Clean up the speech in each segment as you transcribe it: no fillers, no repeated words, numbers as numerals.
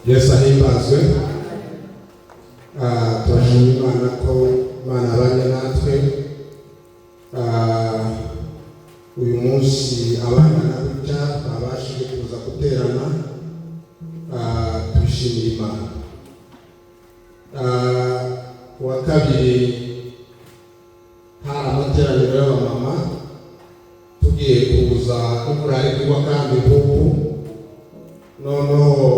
Yesu ahimbazwe. Turashima Imana ko Imana abanye natwe. Uyu munsi abangana gutya babashije kuza guterana, tubishimiye Imana. Kuwa kabiri hari amateraniro y'abamama, tugiye kuza imvura yari kugwa kandi nk'uku, noneho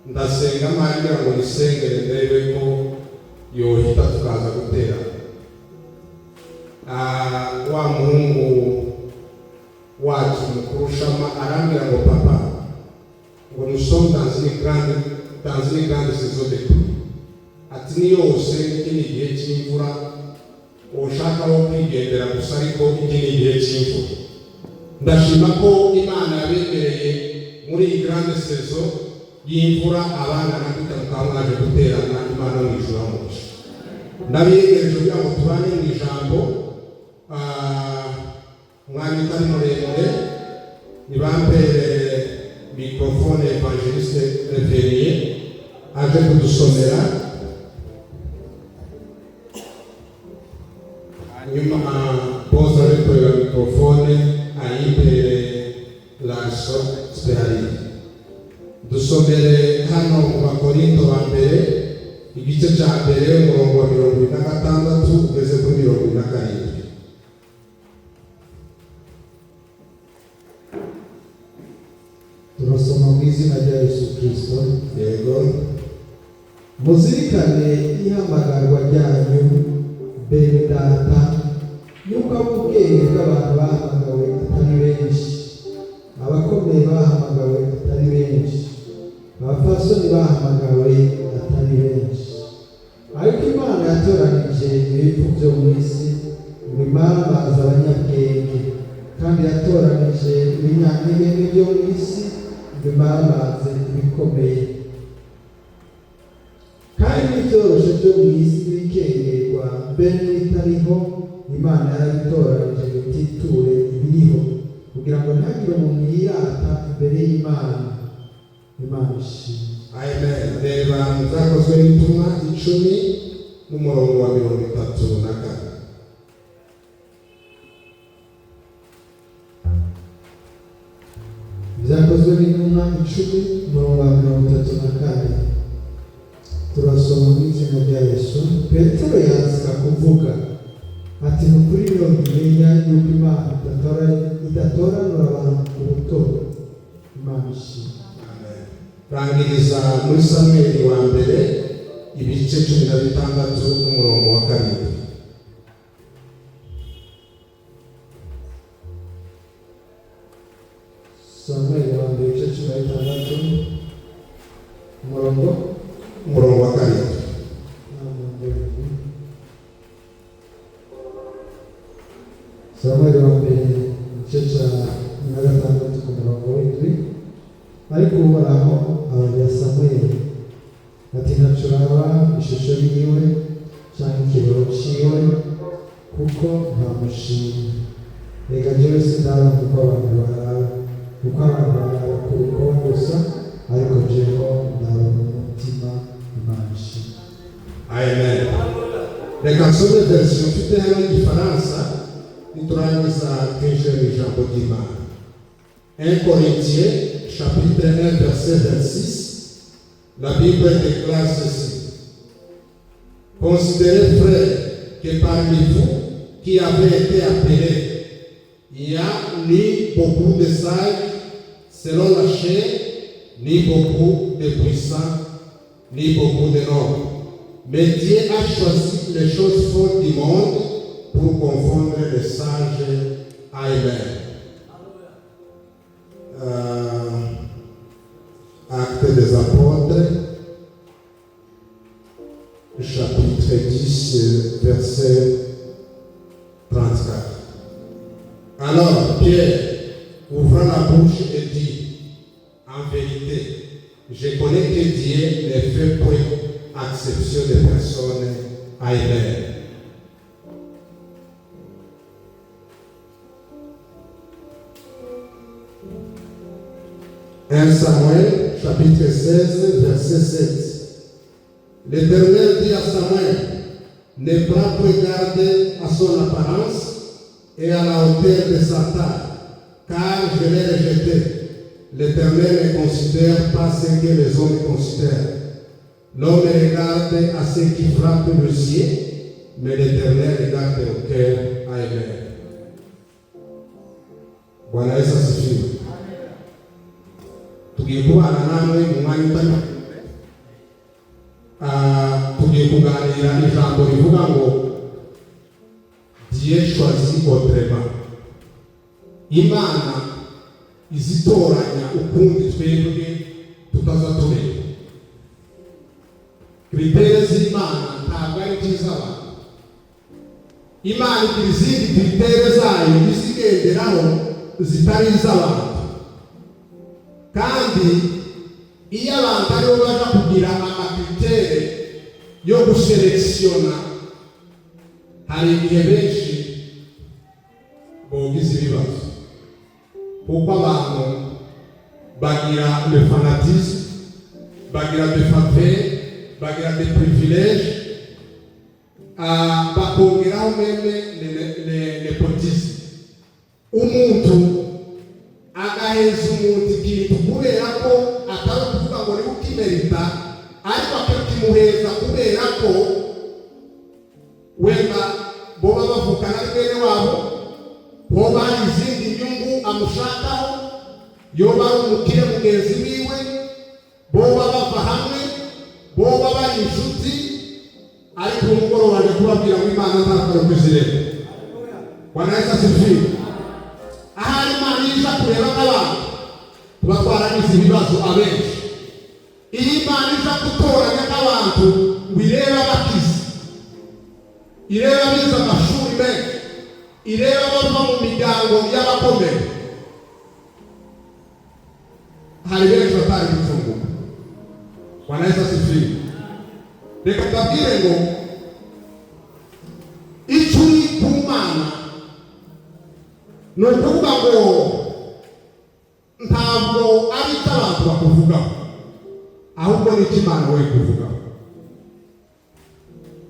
ndasenga Imana ngira ngo nisengere ndebe ko yohita tukaza guterana. Wa muhungu wacu mukuru Shama arambwira ngo: "Papa," ngo, "nous sommes dans une grande saison de pluie." Ati: "Ni yose, iki ni igihe cy'imvura, ushaka wo kwigendera gusa, ariko iki ni igihe cy'imvura." Ndashima ko Imana yabemereye muri iyi grande saison y'imvura abangana gutya mukaba mwaje guterana. Imana mu ijuru umugisha. Ndabiyegereje kugira ngo tubane mu ijambo. Umwanya utari muremure, nibampere microphone évangéliste Reveriye aje kudusomera, hanyuma bose aje kureba microphone ayimpere Larso Sperarire. Dusomere hano mu Bakorinto ba mbere, igice cya mbere, umurongo wa 76 ugeze kuri 77. Turasoma mu izina rya Yesu Kirisito. Yego. Muzirikane ihamagarwa ryanyu, bene data, yuko ab'ubwenge bw'abantu bahamagawe atari benshi, abakomeye bahamagawe atari benshi, abapfasoni bahamagawe atari benshi. Ariko Imana yatoranije ibipfu byo mu isi ngo imaramaze abanyabwenge, kandi yatoranije ibinyantege byo mu isi ngo imaramaze ibikomeye. Kandi n'ibyoroshe byo mu isi n'ibikengerwa, mbere n'ibitariho, Imana yarabitoranije ngo ititure ibiriho, kugira ngo ntihagire umuntu yirata imbere y'Imana. Imana ishimwe. Amen. Reba mu Byakozwe n'Intumwa 10 n'umurongo wa 34. Byakozwe n'Intumwa 10, umurongo wa 34, turasoma mu izina rya Yesu. Petero yanzika kuvuga ati: "Ni ukuri niyo menya yuko Imana idatoranura abantu ku butoni." Imana ishimwe. Amen. Rangiriza muri Samweli wa mbere, ibice 16 n'umurongo wa 7. Samweli wa mbere, ibice 16, umurongo Umurongo wa 7. N'umurongo w'indwi. Samweli wa mbere, igice cya 16 ku murongo w'indwi. Ariko Uhoraho abarira Samweli ati: "Ntacuraba ishusho yiwe cyangwa ikiroro ciwe, kuko ntamushimye. Reka jewe sindaba kuko abantu baraba, kuko abantu baraba ku rukoba gusa, ariko jewe ndaba mu mutima." Imana ishimwe. Amen. Reka nsome version mfite hano y'Igifaransa, niturangiza twinjire mu ijambo ry'Imana. 1 Corinthiens chapitre 1 verset 26, la Bible déclare ceci: "Considérez, frères, que parmi vous qui avez été appelés, il n'y a ni beaucoup de sages selon la chair, ni beaucoup de puissants, ni beaucoup de nobles. Mais Dieu a choisi les choses folles du monde pour confondre les sages." Amen. Actes des Apôtres, chapitre 10, verset 34. Alors Pierre, ouvrant la bouche et dit: "En vérité, je connais que Dieu ne fait point exception de personnes." Amen. 1 Samuel, chapitre 16, verset 7. L'Éternel dit à Samuel: ne prends point garde à son apparence et à la hauteur de sa taille, car je l'ai rejeté. L'Éternel ne considère pas ce que les hommes considèrent. L'homme regarde à ce qui frappe le ciel, mais l'Éternel regarde au cœur. Amen. Bwana Yesu asifiwe. Tugiye kubana namwe mu mwanya utari. Tugiye kuganira ijambo rivuga ngo Dieu choisit autrement. Imana izitoranya ukundi twebwe tutaza tureba. Critères z'Imana ntabwo ari iby'abantu. Imana igira izindi critères zayo izigenderaho zitari iz'abantu, kandi iyo abantu aribo baja kugira ama critères yo guselekisiyona, hari igihe benshi bogize ibibazo, kuko abantu bagira le fanatisme, bagira des faveurs, bagira des privilèges, bakongeraho même népotisme. Umuntu agaheza umuntu ikintu kubera ko atari ukuvuga ngo niwe ukimerita, ariko akakimuheza kubera ko wenda boba bavukana ari bene wabo, hoba hari izindi nyungu amushakaho, yoba ari umukire mugenzi wiwe, boba bava hamwe, boba bari inshuti. Ariko uyu mugoroba nje kubabwira ngo Imana nta kwizireba. Bwana Yesu asifiwe. Ahari Imana iza kureba nk'abantu, tuba twaragize ibibazo abenshi. Iyo Imana iza gutoranya nk'abantu ngo irebe abakize, irebe abize amashuri menshi, irebe abava mu miryango y'abakomeye, hari benshi batari gucunguka. Bwana Yesu asifiwe. Reka mbabwire ngo icyo uri ku Mana ni ukuvuga ngo ntabwo ari icyo abantu bakuvugaho, ahubwo ni icyo Imana we kuvugaho.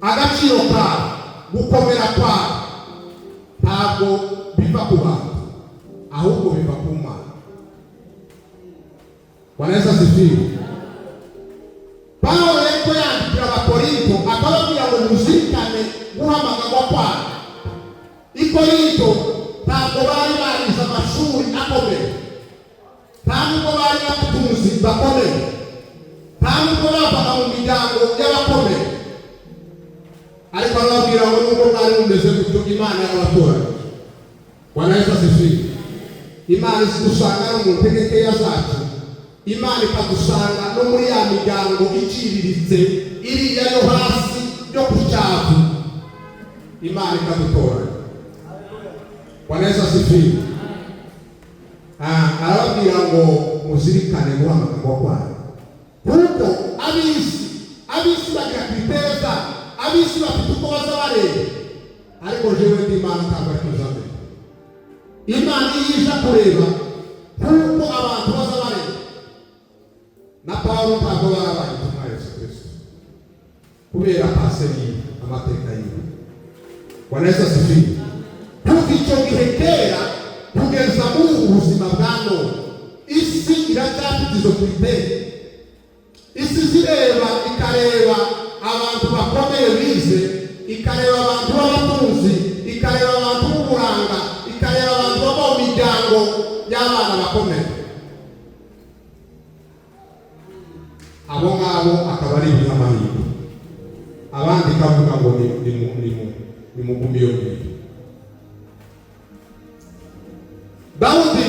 Agaciro kawe, gukomera kwawe, ntabwo biva ku bantu, ahubwo biva ku Mana. Bwana Yesu asifiwe. Pawulo yariko yandikira Abakorinto, akababwira ngo muzirikane guhamagarwa kwayo. I Korinto ntabwo bari barize amashuri akomeye, nta nubwo bari abatunzi bakomeye, nta nubwo bavaga mu miryango y'abakomeye, ariko arababwira ngo nubwo mwari mumeze gutyo, Imana yarabatoranyije. Bwana Yesu asifiwe. Imana izidusanga no mu ntegekeya zacu, Imana ikadusanga no muri ya miryango iciriritse, iriya yo hasi yo ku cyavu, Imana ikadutoranya. Bwana Yesu asifiwe. Arababwira ngo muzirikane guhamagarwa kwayo, kuko ab'isi bagira critères zabo, ab'isi bafite uko baza bareba, ariko jewe ndi Imana, ntabwo ari kuzamera. Imana iyo ija kureba kuko abantu baza bareba, na Pawulo ntabwo barabaye intumwa ya Yesu Kristo kubera passé yiwe, amateka yiwe. Bwana Yesu asifiwe. Kuva icyo gihe kera kugeza muri ubu buzima bwa none, isi iracyafite izo critères. Isi zireba, ikareba abantu bakomeye bize, ikareba abantu b'abatunzi, ikareba abantu b'uburanga, ikareba abantu bava mu miryango y'abana bakomeye. Abo ngabo akaba ari ibihamahirwe, abandi ikavuga ngo ni mugume iyo ngiyo. Dawudi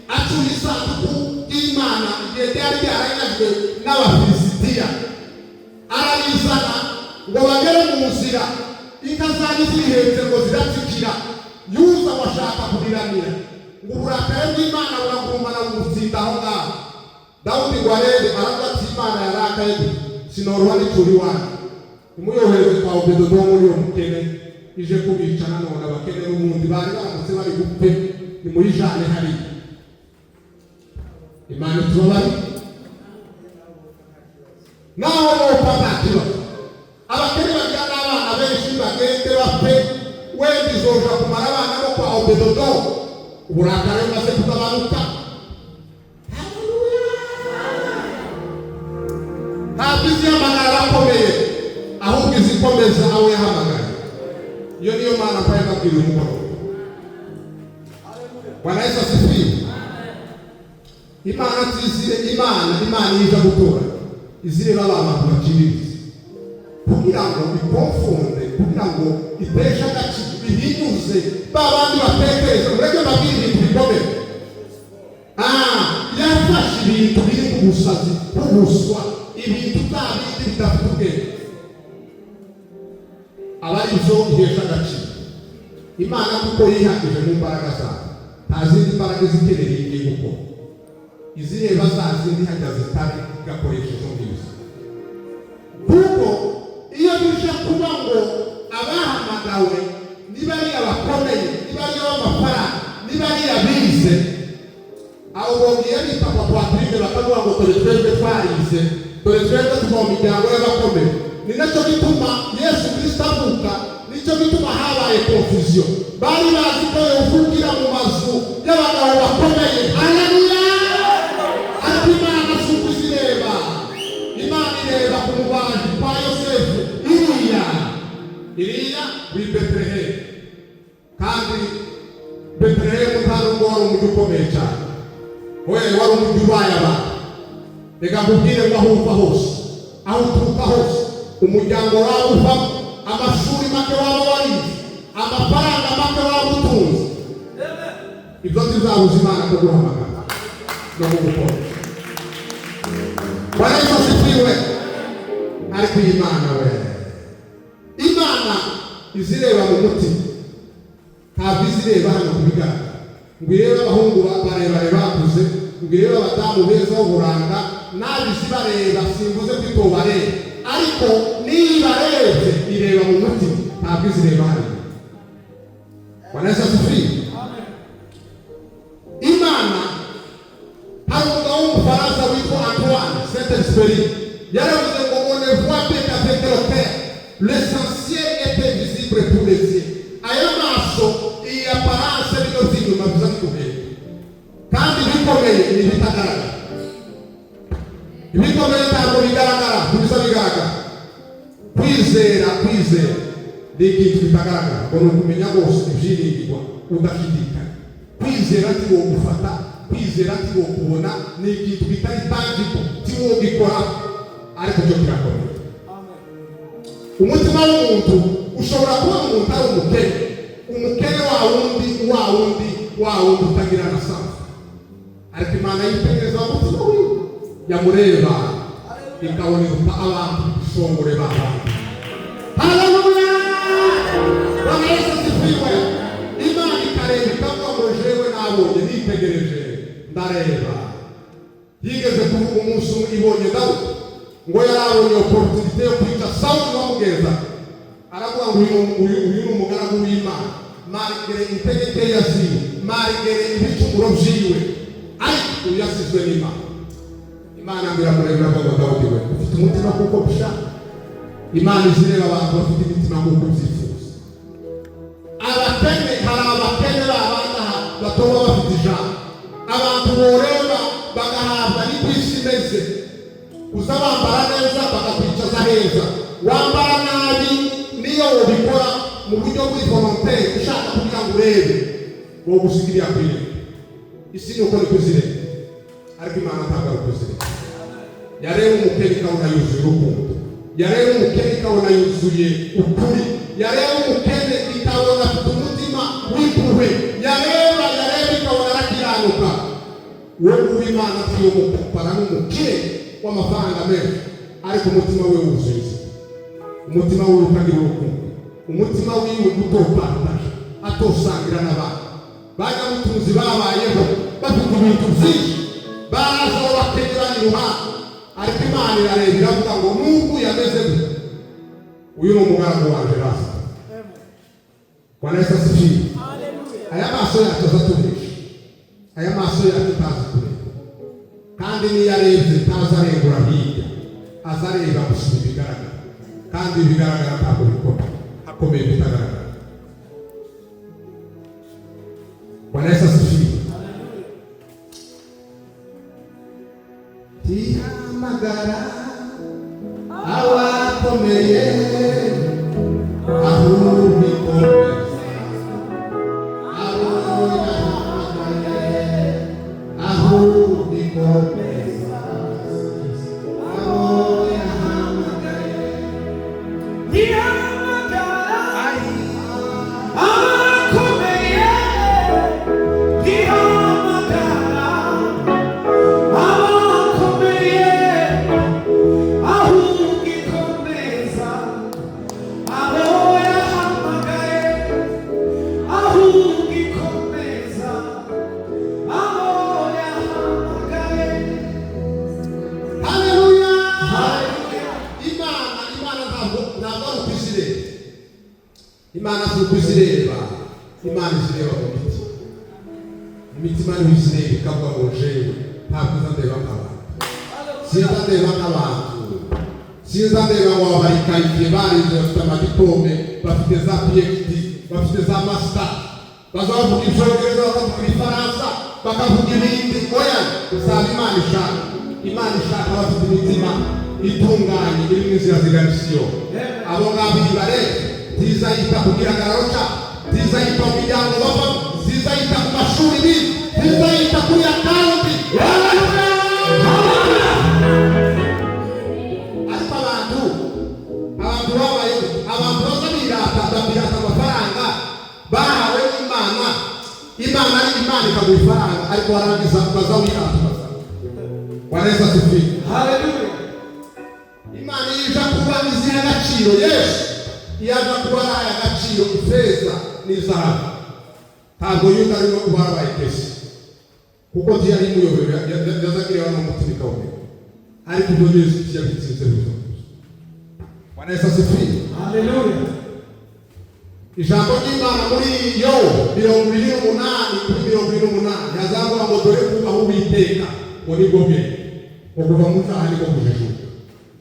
acyuye isanduku y'Imana igihe ryari ryaranyazwe n'Abafilisitiya, arayizana ngo bagere mu nzira, inka zari zihetse ngo ziratsikira. Yuza washaka kuriramira, ngo uburakari bw'Imana buragurumana bumutsinda aho ngaho. Dawudi ngo arebe, aravuga ati: "Imana yarakaye, sinoroha n'icuri iwanyu, imuyohereze kwa Obedodomu uriyo mukene, ije kubica nanone abakene n'ubundi bari baramutse bari gupfe, nimuyijane hariya." Imana itubabare. Naho wopfa, nta kibazo. Abakene bagira n'abana benshi bagende bapfe, wenda izoja kumara abana bo kwa Obedodo. Uburakari bumaze kugabanuka. Haleluya! Ntabwo izihamagara abakomeye, ahubwo izikomeza abo yahamagaye. Iyo niyo Mana mpaye mbabwira uyu mugoroba. Bwana Yesu asifiwe. Imana tizire Imana ija gutora, izireba ba bantu baciriritse kugira ngo iconfonde, kugira ngo iteshe agaciro, ihinyuze ba bandi batekereza. Mureke mbabwire ibintu bikomeye. Yafashe ibintu biri mu busazi bw'ubuswa, ibintu bya bindi bidafite ubwenge, aba ari byo ihesha agaciro. Imana kuko yihagije mu mbaraga zayo, nta zindi mbaraga izikeneye igiye gukora. Izireba za zindi hajya zitari, igakoresha izo ngizo. Kuko iyo bije kuba ngo abahamagawe niba ari abakomeye, niba ari ab'amafaranga, niba ari abize, abo bongeye bita kwa poitrine, bakavuga ngo dore twebwe twarize, dore twebwe tuva mu miryango y'abakomeye. Ni nacyo gituma Yesu Kirisito avuka, nicyo gituma habaye confusion. Bari bazi ko yovukira mu mazu y'abagabo bakomeye. Haleluya! Ariko Imana si uko izireba. Imana ireba ku mubaji kwa Yosefu iriya iriya w'i Betelehemu. Kandi Betelehemu nta nubwo wari umujyi ukomeye cyane, we wari umujyi ubaye abantu. Reka nkubwire ngo aho uva hose, aho uturuka hose, umuryango wawe uvamo, amashuri make waba warize, amafaranga make waba utunze, ibyo ntibizabuza Imana kuguhamagara no kugukoresha. Bwana Yesu asifiwe. Ariko iyi Mana we, Imana izireba mu mutima, ntabwo izireba hano ku bigaragara, ngo irebe abahungu barebare bakuze, ngo irebe abadamu beza b'uburanga. Nabi izibareba, simbuze ko itobareba, ariko niba ibarebye ireba mu mutima, ntabwo izireba hano. Bwana Yesu asifiwe. Imana, hari umugabo w'Umufaransa witwa Antoine Saint-Exupéry yaravuze ngo: "On ne voit bien qu'avec le cœur, l'essentiel est invisible pour les yeux." Aya maso, iyi apparence, bino by'inyuma biza biguhenda, kandi ibikomeye ni ibitagaragara. Ibikomeye ntabwo bigaragara, ntibiza bigaragara. Kwizera, kwizera ni ikintu kitagaragara, ngo ni ukumenya rwose ibyiringirwa udashidikanya. Kwizera ntiwogufata, kwizera ntiwokubona, ni ikintu kitari tangible, ntiwogikora, ariko cyo kirakomeye. Umutima w'umuntu, ushobora kubona umuntu ari umukene, umukene wa wundi, wa wundi, wa wundi utagira na sanzu, ariko Imana yitegereza umutima wiwe, yamureba ikabona iruta abantu ishongore b'abandi. Haleluya! Bwana Yesu asifiwe. Imana ikareba ikavuga ngo jewe nabonye, nitegereje, ndareba. Yigeze kuvuga umunsi umwe ibonye Dawudi, ngo yarabonye opportunité yo kwica Sawuli wamugenza, aravuga ngo uyu ni umugaragu w'Imana, malgré intege nkeya ziwe, malgré ibicumuro vyiwe, ariko uyu yasizwe n'Imana. Imana ngo iramureba, iravuga ngo: "Dawudi we, ufite umutima kuko bishaka." Imana izireba abantu bafite imitima nk'uko ibyifuza. Abakene, hari abakene babana aha batoba bafite ijambo, abantu boreba bagahabwa n'uko isi imeze. Uza wambara neza bakakwicaza heza, wambara nabi, niyo wabikora mu buryo bw'i volontaire ushaka kugira ngo urebe, wowe gusiga kwireba. Isi ni uko niko izireba, ariko Imana ntabwo ari uko izireba. Yareba umukene ikabona yuzuye urukundo, yareba umukene ikabona yuzuye ukuri, yareba umukene ikabona afite umutima w'impuhwe, yareba ikabona arakiranuka. Wowe uw'Imana tuyomucompara n'umukire w'amafaranga menshi, ariko umutima we wuzuye inzira, umutima wiwe utagira urukundo, umutima wiwe utopartage, atosangira n'abandi. Banyamutunzi babayeho bafite ibintu byinshi, baraza aho bakenyeranye iruhande, ariko Imana irareba iravuga ngo nubwo yameze gutya, uyu ni umugaragu wanje rasa. Bwana Yesu asifiwe. Aya maso yacu aza atubesha, aya maso yacu atazi kureba, kandi niyo arebye ntazi arengura hirya. Aza areba gusa ibigaragara, kandi ibigaragara ntabwo bikomeye, hakomeye ibitagaragara. Bwana Yesu asifiwe. Tihamagara abakomeye, ahubwo ikomeza abo yahamagaye, ahubwo ikomeza abo yahamagaye. Ntihamagara abakomeye, ntihamagara abakomeye, ahubwo ikomeza abo yahamagaye, ahubwo ikomeza abo yahamagaye. Haleluya! Imana ntabwo ari uko izireba. Imana si uko izireba, Imana izireba mu mitima. Mu mitima niho izireba, ikavuga ngo jewe ntabwo iza ndeba nk'abantu, sinza ndeba nk'abantu, sinza ndeba ngo aba bari qualifié, barize, bafite amadiplôme, bafite za PhD, bafite za master, baza bavuga Icyongereza, bakavuga Ibifaransa, bakavuga ibindi. Oya, saba Imana ishaka. Imana ishaka bafite imitima itunganye iri mu inzira zigana Isiyoni. Abo ngabo ibare tizayita ku gihagararo cyabo, tizayita mu miryango bavamo, tizayita ku mashuri bize, tizayita kuri account. Ariko abantu babaye abantu baza birata, bakirata amafaranga bahawe n'Imana. Imana ari Imana ikaguha ifaranga, ariko warangiza ukaza wirata ukaza. Bwana Yesu asifiwe. Haleluya. Imana iyo ija kuba iziha agaciro, Yesu iyo aza kuba arahaye agaciro ifeza n'izahabu, ntabwo Yuda arimo kuba yarabaye caissier, kuko ntiyari imuyobewe, yazaga ireba n'umutima ikawumenya. Ariko ibyo Yesu yabitsinze biza. Bwana Yesu asifiwe. Haleluya. Ijambo ry'Imana muri yo 28:28 yazavuga ngo dore kubaho Uwiteka ngo nibwo bwenge, ngo kuva mu cyaha niko kujijuka.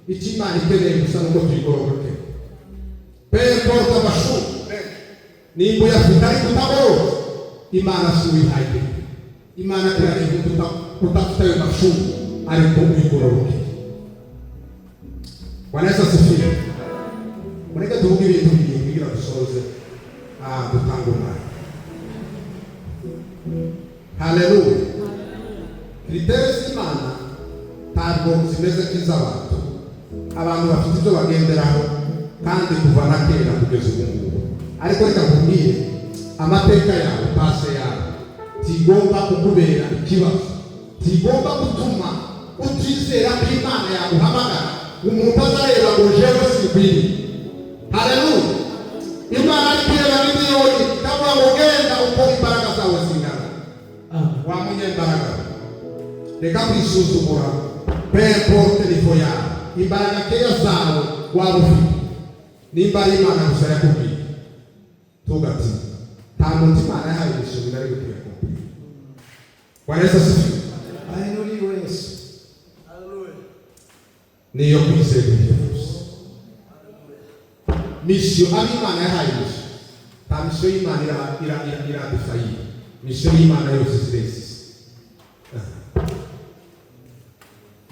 Icyo Imana ikeneye gusa nuko tuyigororoke, peu importe amashuri nimba uyafite ariko utagororotse, Imana si uwihaye. Imana irareba udafite ayo mashuri ariko uyigororoke. Bwana Yesu asifiwe. Mureke tuvuge ibintu bibiri kugira dusoze, dutanga umwanya. Haleluya! Critères z'Imana ntabwo zimeze nk'iz'abantu. Abantu bafite ibyo bagenderaho kandi kuva na kera kugeza ubu ngubu. Ariko reka nkubwire, amateka yawe, passé yawe tigomba kukubera ikibazo, tigomba gutuma utizera ko Imana yaguhamagara. Umuntu azareba ngo jewe sikwiriye. Haleluya! Imana ari kwireba miliyoni ikavuga ngo genda uko imbaraga zawe zingana. Wa munyembaraga, reka kwisuzugura. Peu importe niveau yawe, imbaraga keya zawe waba ufite, nimba ari Imana gusa yakubwiye, tugatinye. Nta muntu Imana yahaye imishinga ari gukwiye kumpira. Bwana Yesu asifiwe. Ahinuliwe Yesu. Niyo kwizera ibihe byose. Mission, abo Imana yahaye mission, nta mission y'Imana iradefayira. Mission y'Imana yose ziresise.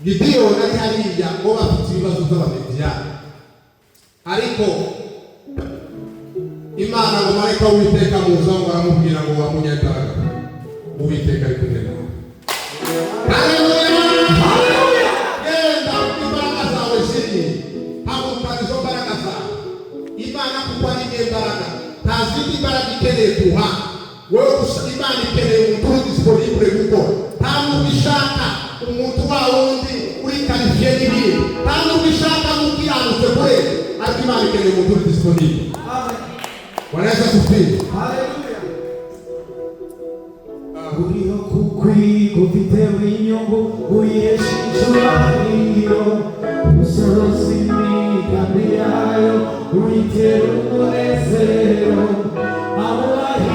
Gideyoni ari hariya ngo bafite ibibazo by'Abamediyani, ariko Imana ngo marayika w'Uwiteka muza ngo aramubwira ngo wa munyembaraga, Uwiteka ari kumwe nawe. Haleluya! Genda, imbaraga zawe ziri, hagurukana izo mbaraga zawe. Imana kuko ari imbaraga, nta zindi mbaraga ikeneye kuha wowe gusa. Imana ikeneye umuntu uri disponible gukora. Nta nubwo ishaka umuntu wa wundi uri qualifié n'ibindi, nta nubwo ishaka n'ukiranutse kure, ariko Imana ikeneye umuntu uri disponible. Amen. Bwana Yesu asifiwe. Haleluya. Uriho kukwiga ufite inyungu, uyihesha icyubahiro, usohoza imigambi yayo, uyitera umunezero. Abubaha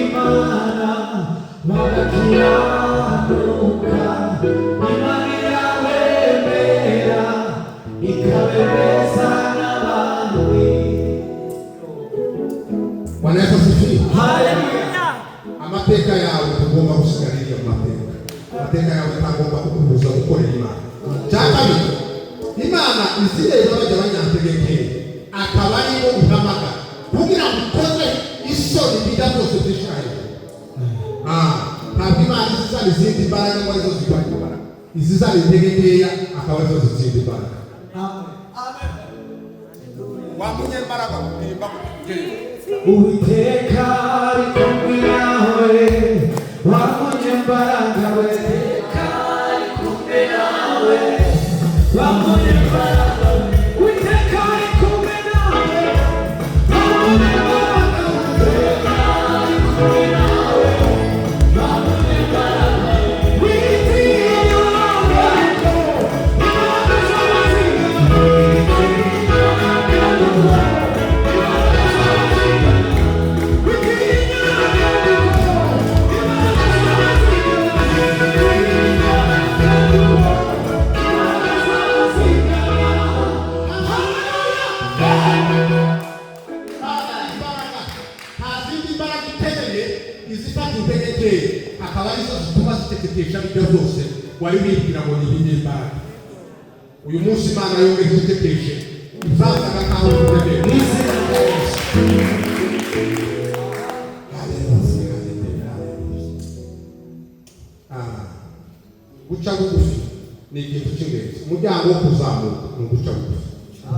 Imana bagakiranuka, Imana irabemera. Amateka yawe ntagomba kukubuza gukorera Imana. Cya kabiri, Imana izireba bajya abanyantegekeya, akaba aribo ihamagara kugira ngo ikoze isoni bijya byose byishyira hejuru. Ntabwo Imana izizana izindi mbaraga ngo arizo zirwanya imbaraga, izizana intege nkeya akaba arizo zitsinda imbaraga. Wa munyembaraga, uririmba. Uwiteka ari kumwe nawe, wa munyembaraga we. Uwiteka ari kumwe nawe, wa munyembaraga we. Uwiteka ari kumwe nawe, wa munyembaraga we. Uwiteka ari kumwe nawe, wa munyembaraga we. Witinya gato, Imana z'amazina. Witinya gato, Imana z'amazina. Witinya gato, Imana z'amazina. Witinya gato, Imana z'amazina. Hallelujah. Imbaraga, nta zindi mbaraga ikeneye, izifata intege nkeya akaba arizo zituma zicecekesha ibyo byose wari wibwira ngo ni ibinyembaraga. Uyu munsi Imana yongera icecekeshe izasaga nkaho bitemeye. Mu izina rya Yesu. Haleluya, haleluya, haleluya. Guca bugufi ni ikintu cy'ingenzi. Umuryango wo kuzamuka ni uguca bugufi.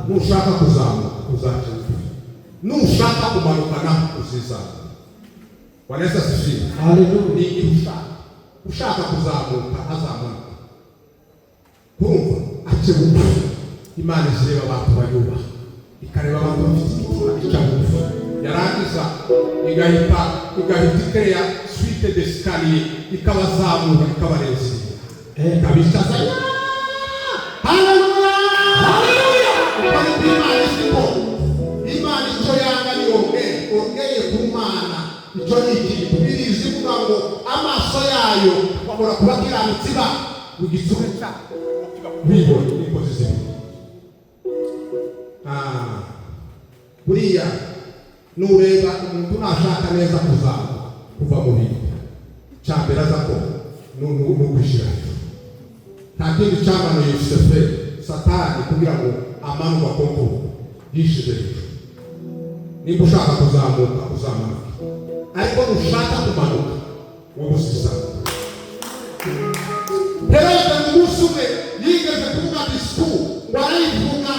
Nushaka kuzamuka, uzaca bugufi. Nushaka kumanuka, naho uzizamuka. Bwana Yesu asifiwe. Haleluya. Ni igihe ushaka kuzamuka azamuka, kurumva ace bugufi. Imana izireba abantu bayubaha, ikareba abantu bafite imitima ica bugufi, yarangiza igahita ikereya suite d'escalier, ikabazamura, ikabarenza, ikabicaza. Haleluya, haleluya! Uko niko Imana izi ko Imana icyo yanga ni orgueil. Orgueil ku Mana icyo ni ikintu birizi ivuga ngo amaso yayo bahora kuba kiranutsi ba mu gitsure cyayo bibona n'inkozi z'ibibi. Buriya nureba umuntu nashaka neza kuzamuka kuva mu bintu, icya mbere aza ko ni ukwishyira hejuru. Nta kindi cyamanuye Lusiferi, Satani, kugira ngo amanurwe akonkuru, yishize hejuru. Nimba ushaka kuzamuka, uzamanuka, ariko nushaka kumanuka, wowe uzizamuka. Herode mu munsi umwe yigeze kuvuga disikuru ngo arayivuga,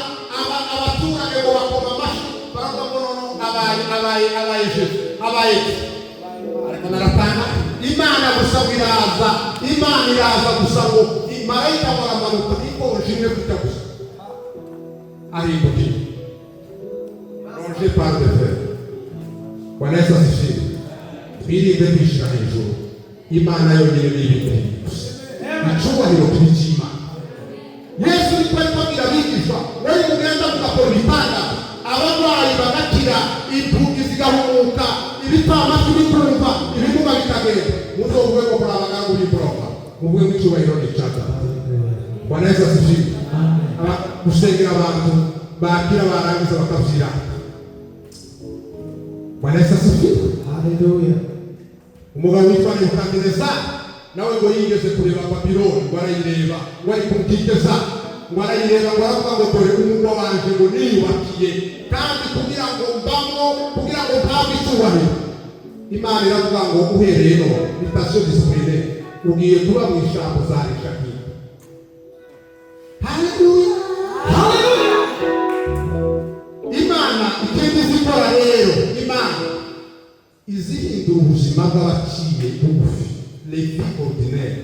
abaturage ngo bakoma amashyi, baravuga ngo noneho abaye jesu, abaye iki? Ariko naratanga Imana gusa ngo iraza, Imana iraza gusa, ngo marayika ngo aramanuka ikonje imwe gutya gusa, ahindukiye rongé par de fer. Bwana Yesu asifiwe. Twirinde kwishyira hejuru. Imana yonyine ni ibikwiye gusa, icyubahiro kiri cy'Imana. Yesu niko ariko abwira abigishwa: wowe mugenda mugakora ibitangaza, abarwayi bagakira, impumyi zigahumuka, ibipfamatwi bikumva, ibimuga bikagenda, muzovuge ngo muri abagaragu b'imburofa, muvuge ngo icyubahiro ni icya Data. Bwana Yesu asifiwe. Gusengera abantu bakira, barangiza bakabyirata. Bwana Yesu asifiwe. Haleluya. Umugabo witwa Nebukadinezari nawe ngo yigeze kureba Babiloni, ngo arayireba, ngo ari kumukikeza, ngo arayireba, ngo aravuga ngo dore umugwa wanje ngo niyubakiye kandi kugira ngo mbamo, kugira ngo mpabwe icyubahiro. Imana iravuga ngo uhereye none, mutation disciplinaire, ugiye kuba mu ishyamba, uzarisha nk'inka. Haleluya, haleluya! Imana ikindi izikora rero, Imana izihindura ubuzima bw'abaciye bugufi, les vies ordinaires,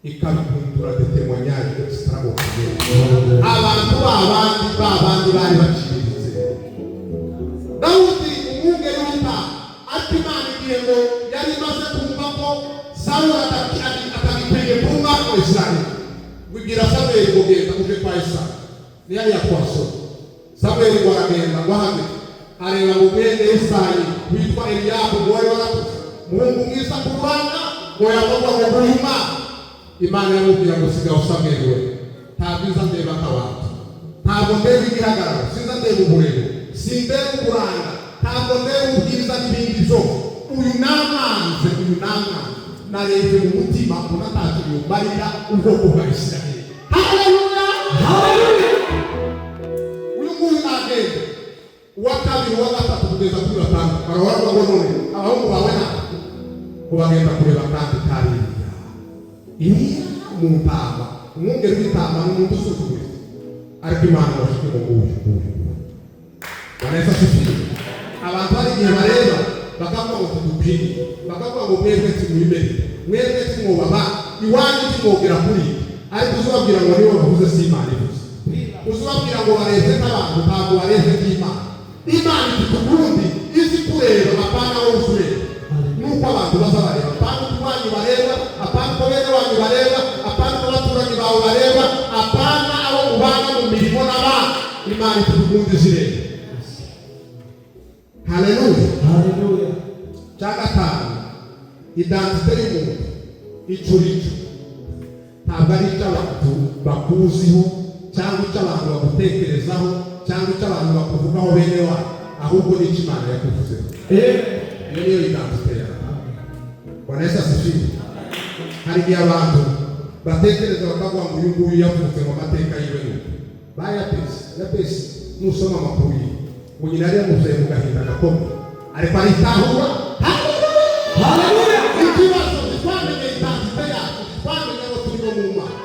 ikabihindura des témoignages extraordinaires. Abantu babandi bari baciriritse, Dawudi umwungeri w'intama, ariko Imana igihe ngo yari imaze kumva ko Sawuli atagikwiriye kuba umwami wa Israheli, wibwira Samweli ngo genda uje kwa Yesayi niyo yatwasoma. Samweli ngo aragenda, ngo ahageze areba ngo mwene Yesayi witwa Eliyabu, ngo wari warakuze, muhungu mwiza ku rubanda, ngo yavugwa ngo nguyu Imana. Imana yamubwira ngo sigaho Samweli we, ntabwo iza ndeba akabati, ntabwo ndeba igihagararo, sinza ndeba uburebure, sindeba uburanga, ntabwo ndeba ubwiza n'ibindi byose. Uyu namwanze, uyu namwanze. Narebye mu mutima mbona ntacyo yomarira ubwoko bwa Isiraheli. Haleluya! Haleluya. Uyu nguyu nagenda, uwa kabiri, uwa gatatu, kugeza kuri batanu. Baravuga ngo none abahungu bawe na ngo bagenda kureba kandi kariya iriya mu ntama. Umwungeri w'intama ni umuntu usuzuguritse, ariko Imana bafite ngo nguyu, nguyu, nguyu. Bwana Yesu asifiwe. Abantu hari igihe bareba bakavuga ngo tudupimye, bakavuga ngo mwebwe timwimere, mwebwe timwubaba iwanyu, timwogera kuri ibi. Ariko uzababwira ngo nibo bavuze, si Imana ivuze. Uzababwira ngo bareze nk'abantu, ntabwo bareze nk'Imana. Imana ifite ukundi izi kureba, apana wowe uzureba nuko abantu baza bareba, apana uko iwanyu bareba, apana uko bene wanyu bareba, apana uko abaturanyi bawe bareba, apana abo mubana mu mirimo n'abandi. Imana ifite ukundi izireba. Haleluya! Haleluya. Cya gatanu, identité y'umuntu, icyo uri cyo, ntabwo ari icyo abantu bakuziho cyangwa icyo abantu bagutekerezaho cyangwa icyo abantu bakuvugaho bene wanyu, ahubwo ni icyo Imana yakuvuzeho. Iyo niyo identité yawe. Bwana Yesu asifiwe. Hari igihe abantu batekereza bakavuga ngo uyu nguyu yavutse mu mateka yiwe nuko ba Yabesi. Yabesi, nusoma amakuru yiwe, ngo nyina yari yamuvuye mu gahinda gakomeye, ariko aritahura. Haleluya. Ikibazo, ntitwamenye identité yacu, ntitwamenye abo turimo mu Mana.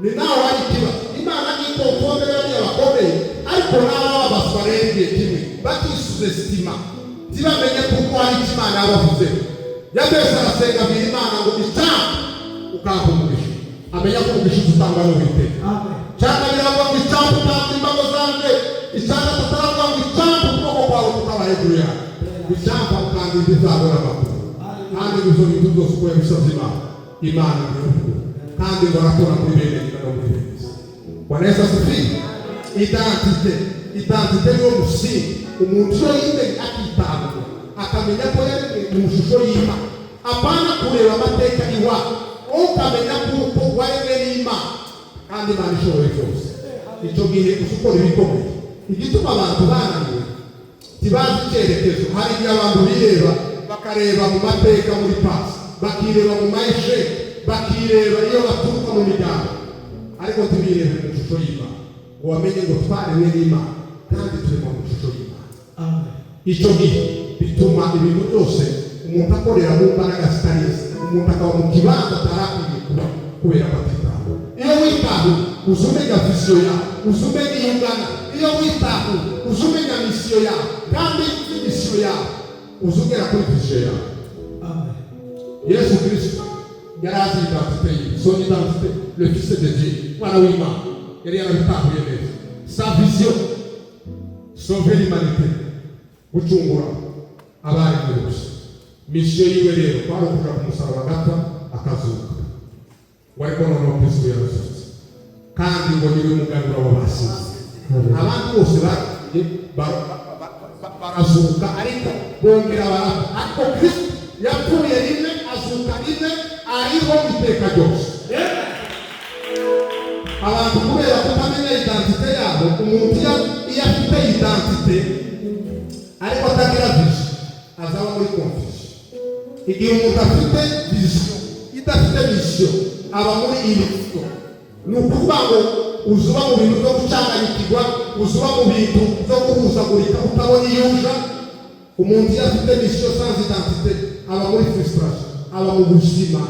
Ni naho hari ikibazo. Imana ntikonfonde bariya bakomeye, ariko nabo babaswa rero igihe kimwe bakisous-estima, ntibamenye kuko hari icyo Imana yabavuzeho. Yabesi arasenga, abwira Imana ngo icyampa ukampa umugisha. Amenya ko umugisha utangwa n'Uwiteka. Amen. Cyangwa biravuga ngo icyampa ukampa imbago zanjye. Icya gatatu aravuga ngo icyampa ukuboko kwawe kukaba hejuru yawe, icyampa ukandinda izabona amakuru. Kandi ibyo bintu byose uko yabisabye Imana, Imana ntiyuvuga kandi ngo arakora muri bene nyina no muri bene se. Bwana Yesu asifiwe. Identité, identité niwo musingi. Umuntu iyo yimenye, akitahura, akamenya ko yaremwe mu ishusho y'Imana, apana kureba amateka iwawe, wowe ukamenya kuko waremwe n'Imana kandi Imana ishoboye byose, icyo gihe uzi ukora ibikomeye. Igituma abantu bananiwe, ntibazi icyerekezo. Hari igihe abantu bireba, bakareba mu mateka, muri passé, bakireba mu mayishe, bakireba iyo baturuka mu miryango, ariko ntibirebe mu ishusho y'Imana, ngo bamenye ngo twaremwe n'Imana kandi turema mu ishusho y'Imana. Amen. Icyo gihe bituma ibintu byose umuntu akorera mu mbaraga zitari ize, umuntu akaba mu kibanza atarakwiriye kuba kubera ko atitaho. Iyo witahuye, uza umenya vision yawe, uza umenya iyo ungana. Iyo witahuye, uza umenya mission yawe, kandi iyo uzi mission yawe, uza ugera kuri vision yawe. Amen. Yesu Kristo yari azi identité yiwe, son identité, le Fils de Dieu, umwana w'Imana. Yari yarabitahuye neza. Sa vision, sauver l'humanité, gucungura abari muri bose. Mission yiwe rero kwari ukuja ku musaraba, agapfa, akazuka. Ngo ariko noneho Kristo yarazutse, kandi ngo niwe muganura w'abasize. Abandi bose bagiye barazuka, ariko bongera barapfa, ariko Kristo yapfuye rimwe, azuka rimwe, ariho iteka ryose. Abantu kubera kutamenya identité yabo, umuntu iyo afite identité ariko atagira vision, azaba muri confusion. Igihe umuntu afite vision idafite mission, aba muri illusion. Ni ukuvuga ngo uzuba mu bintu byo gucanganyikirwa, uzuba mu bintu byo guhuzagurika, utabona iyo uja. Umuntu iyo afite mission sans identité, aba muri frustration, aba mu buzima,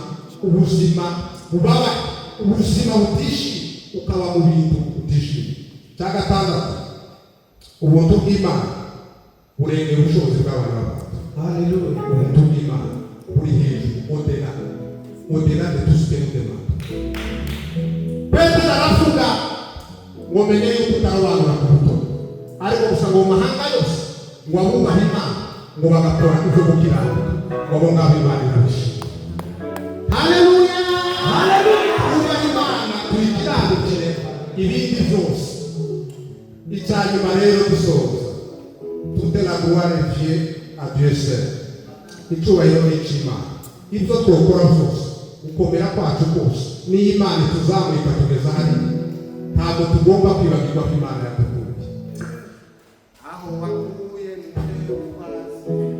ubuzima bubabaye, ubuzima butishimye, ukaba mu bintu utishimye. Cya gatandatu, ubuntu bw'Imana burengera ubushobozi bw'abana b'abantu. Haleluya. Ubuntu bw'Imana buri hejuru, au-delà, au-delà de tout ce que nous demandons. Petero aravuga ngo menye yuko utarobanura ku butoni, ariko gusa ngo mu mahanga yose ngo abubaha Imana, ngo bagakora ibyo gukiranuka, ngo abo ngabo Imana irabishima. Haleluya! Haleluya. Kubaha Imana, tuyikiranukire, ibindi byose. Icya nyuma rero dusoza, toute la gloire revient à Dieu seul. Icyubahiro ni icy'Imana. Ibyo twokora byose, gukomera kwacu kose, niyo Imana ituzamuye ikatugeza hariya, ntabwo tugomba kwibagirwa ko Imana yadukuye aho wakuye ni hasi.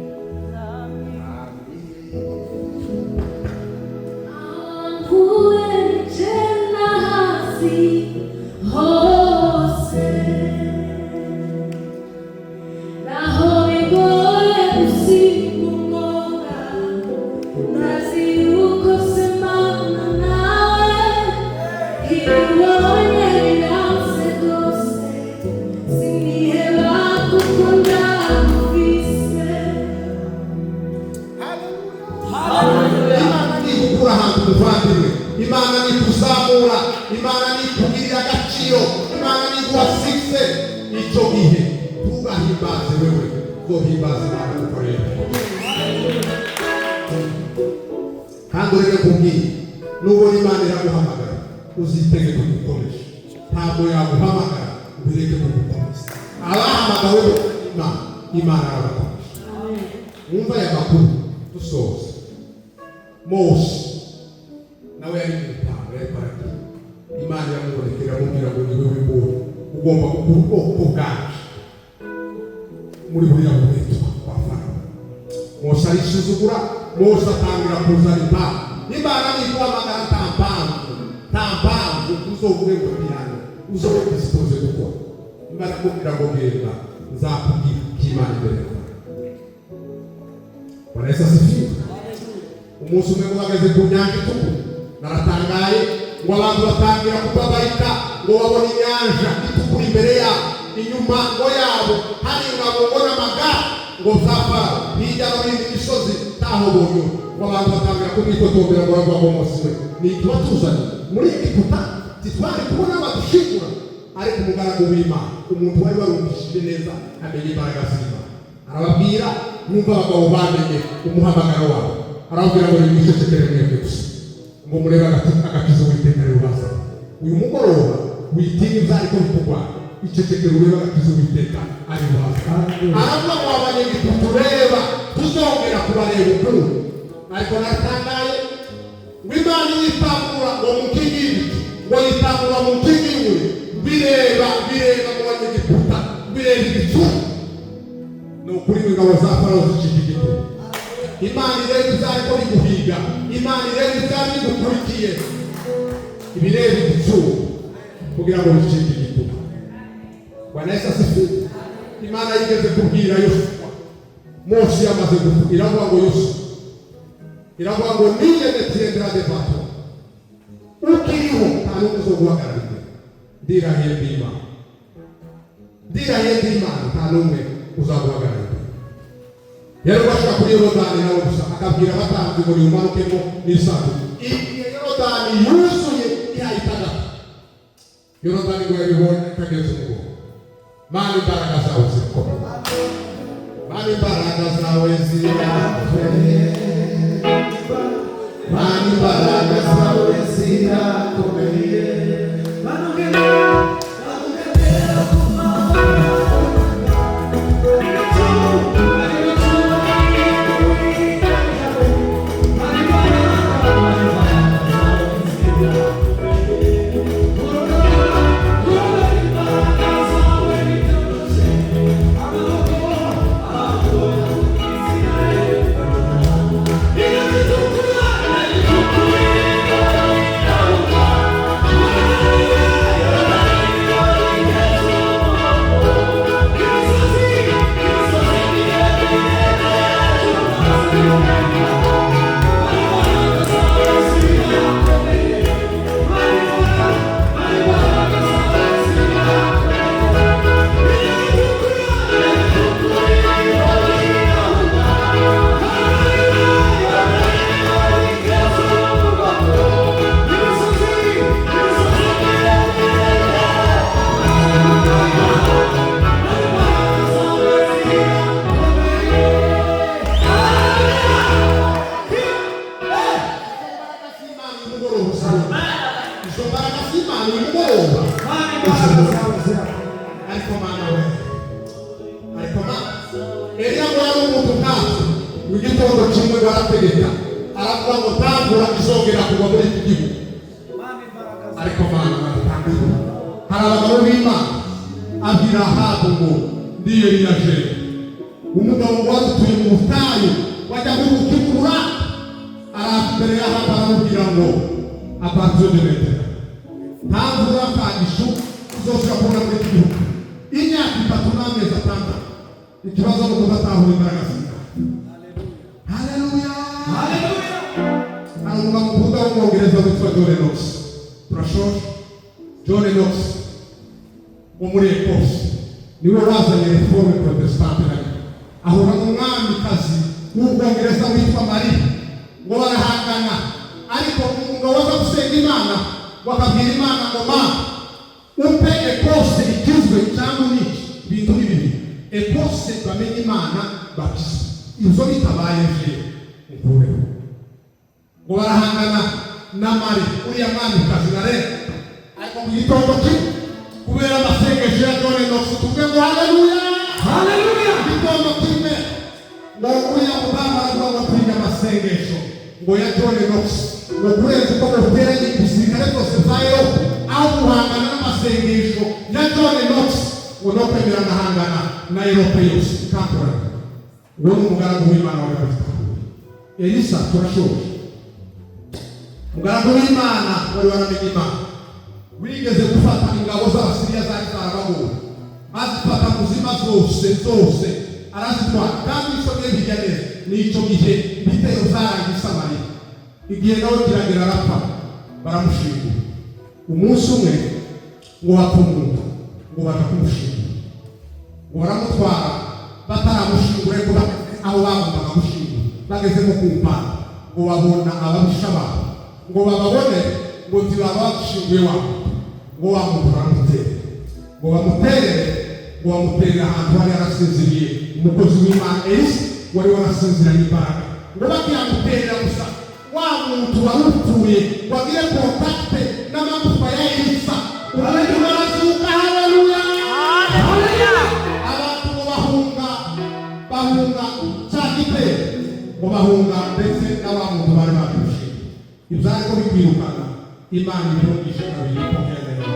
Iyo ubonye biranze rwose, siniheba kuko ndagufise. Imana nigukura ahantu, muvandimwe, Imana nikuzamura, Imana nikugirira agaciro, Imana niguha succès, icyo gihe ntugahimbaze wewe, uzohimbaza Imana gukorera. Kandi ureke kubwira, nubona Imana iraguhamagara, uzitege kugukoresha. Ntabwo yaguhamagara ngo ireke kugukomeza. Abahamagawe bose Imana, Imana arabakoresha. Wumva aya makuru dusoza. Mose nawe yari mu ntama, yari paragiye. Imana iramubonekera, iramubwira ngo: "Ni wewe mbonye ugomba gukura ubwoko bwacu muri buriya buretwa kwa Farawo." Mose arisuzugura. Mose atangira kuzana impamvu. Imana niguhamagara, nta mpamvu, nta mpamvu uzovuge ngo ntihano, uzobe disposé gukora. Imana ikubwira ngo: "Genda, nzakubwira ko." Imana imbere ya Farawo. Bwana Yesu asifiwe. Umunsi umwe ngo bageze ku Nyanja Itukura, naratangaye, ngo abantu batangira kubabarika, ngo babone Inyanja Itukura imbere yabo, inyuma ngo yabo hari ingabo ngo n'amagare ngo za Farawo, hirya no hino imisozi ntaho bonyura. Ngo abantu batangira kumwitotombera, ngo baravuga ngo: "Mose we, ni iki watuzanye muri Egiputa? Titwari kubona badushingura." Ariko umugaragu w'Imana, umuntu wari warumvishije neza, amenya imbaraga z'Imana, arababwira. Mwumva abagabo bamenye umuhamagaro wabo, arababwira ngo: "Nimwicecekere mwebwe gusa, ngo murebe agakiza Uwiteka ari bubazane uyu mugoroba." Witinya ibyariko bikurwanya, icecekere urebe agakiza Uwiteka ari bubazane. Aravuga ngo: "Abanyegiputa tureba, tuzongera kubareba ukundi." Ariko natangaye, ngo Imana yitamura ngo mu nkingi y'ibicu, ngo yitamura mu nkingi y'umuriro, bireba, bireba mu Banyegiputa, bireba ibicu. Ni ukuri ngo ingabo za Farawo zicika igituba. Imana ireba ibyariko biguhiga, Imana ireba ibyari bigukurikiye, ibireba igicu kugira ngo bicike igituba. Bwana Yesu asifiwe. Imana yigeze kubwira Yosuwa, Mose yamaze gupfa, iravuga ngo: "Yosuwa," iravuga ngo: "Nul ne tiendra devant toi." Ukiriho nta n'umwe uzoguhagarara imbere. Ndirahiye ndi Imana, ndirahiye ndi Imana, nta n'umwe uzaguhagarara imbere. Yari bashaka kuri Yorodani nawe gusa, akabwira abatambyi ngo nimumanukemo n'isanduku. Igihe Yorodani yuzuye ihayitagata, Yorodani ngo yabibonye ikageza umugongo. Mana, imbaraga zawe zirakomeye. Mana, imbaraga zawe zirakomeye. Mana, imbaraga zawe zirakomeye. Imbaraga z'Imana uyu mugoroba uzabona. Izo mbaraga z'Imana uyu mugoroba uzabona. Ariko Mana we, ariko Mana, Eliya ngo yari umuntu nkatwe. Mu gitondo kimwe ngo arategeka, aravuga ngo nta mvura izongera kugwa muri iki gihugu. Ariko Mana, baratangaye. Hari abagabo b'Imana, abwira Ahabu ngo: "Ndiyo Eliya jewe, umugabo wadutuye mu butayu, wajya gukikura." Araza imbere y'Ahabu, aramubwira ngo: "À partir de maintenant, nta mvura, nta gishu uzosubira kubona muri iki gihugu imyaka 3 n'amezi 6." Ikibazo ni ukudatahura imbaraga z'Imana. Haleluya. Hari umugabo mukunda w'Umwongereza witwa John Knox. Turashoje. John Knox wo muri Ecosse niwe wazanye Réforme protestante, nayo ahura n'umwamikazi w'Ubwongereza witwa Marie, ngo barahangana. Ariko umugabo waza gusenga Imana, bakabwira Imana ngo: "Mana, umpe Ecosse ikizwe cyangwa uniki." Ibintu ni bibiri: Ecosse bamenye Imana bakizwe, ibyo bitabaye jewe nkureho. Ngo barahangana na Mari, uriya mwamikazi na rero. Ariko mu gitondo kimwe, kubera amasengesho ya John Knox, tuvuge ngo haleluya! Haleluya! Igitondo kimwe, ngo uriya mudamu aravuga ngo twiga amasengesho ngo ya John Knox, ngo kurenza uko muteranye ibisirikare byose bya Europe, aho guhangana n'amasengesho ya John Knox, ngo no kwemera ngahangana na Europe yose ikankorana. Uwo ni umugaragu w'Imana wari wabitahuye. Elisa, turashoje, umugaragu w'Imana wari waramenye Imana, wigeze gufata ingabo z'Abasiriya zari zarabagowe, azifata muzima zose zose arazitwara. Kandi isomye bijya neza, ni icyo gihe ibitero zarangiye i Samariya. Igihe nawe kiragera, arapfa, baramushingura. Umunsi umwe ngo bapfa umuntu, ngo baja kumushingura, ngo baramutwara. Bataramushingura ariko, bageze aho bagombaga gushingura, bageze nko ku mpanda, ngo babona ababisha babo, ngo bababone, ngo ntibaba bagushinguye wa muntu. Ngo wa muntu baramutera, ngo bamutere, ngo bamuterere ahantu hari yarasinziriye umukozi w'Imana Elisa wari warasinziranye imbaraga. Ngo bakiyamuterera gusa, wa muntu wari upfuye wagire contact n'amagufa ya Elisa, umuntu barazuka. Haleluya! Abantu ngo bahunga, bahunga cya gitero, ngo bahunga ndetse na wa muntu bari babishinze. Ibyo ariko bikwirukana, Imana ibihungisha kabiri. Pokea neno.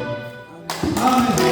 Amen.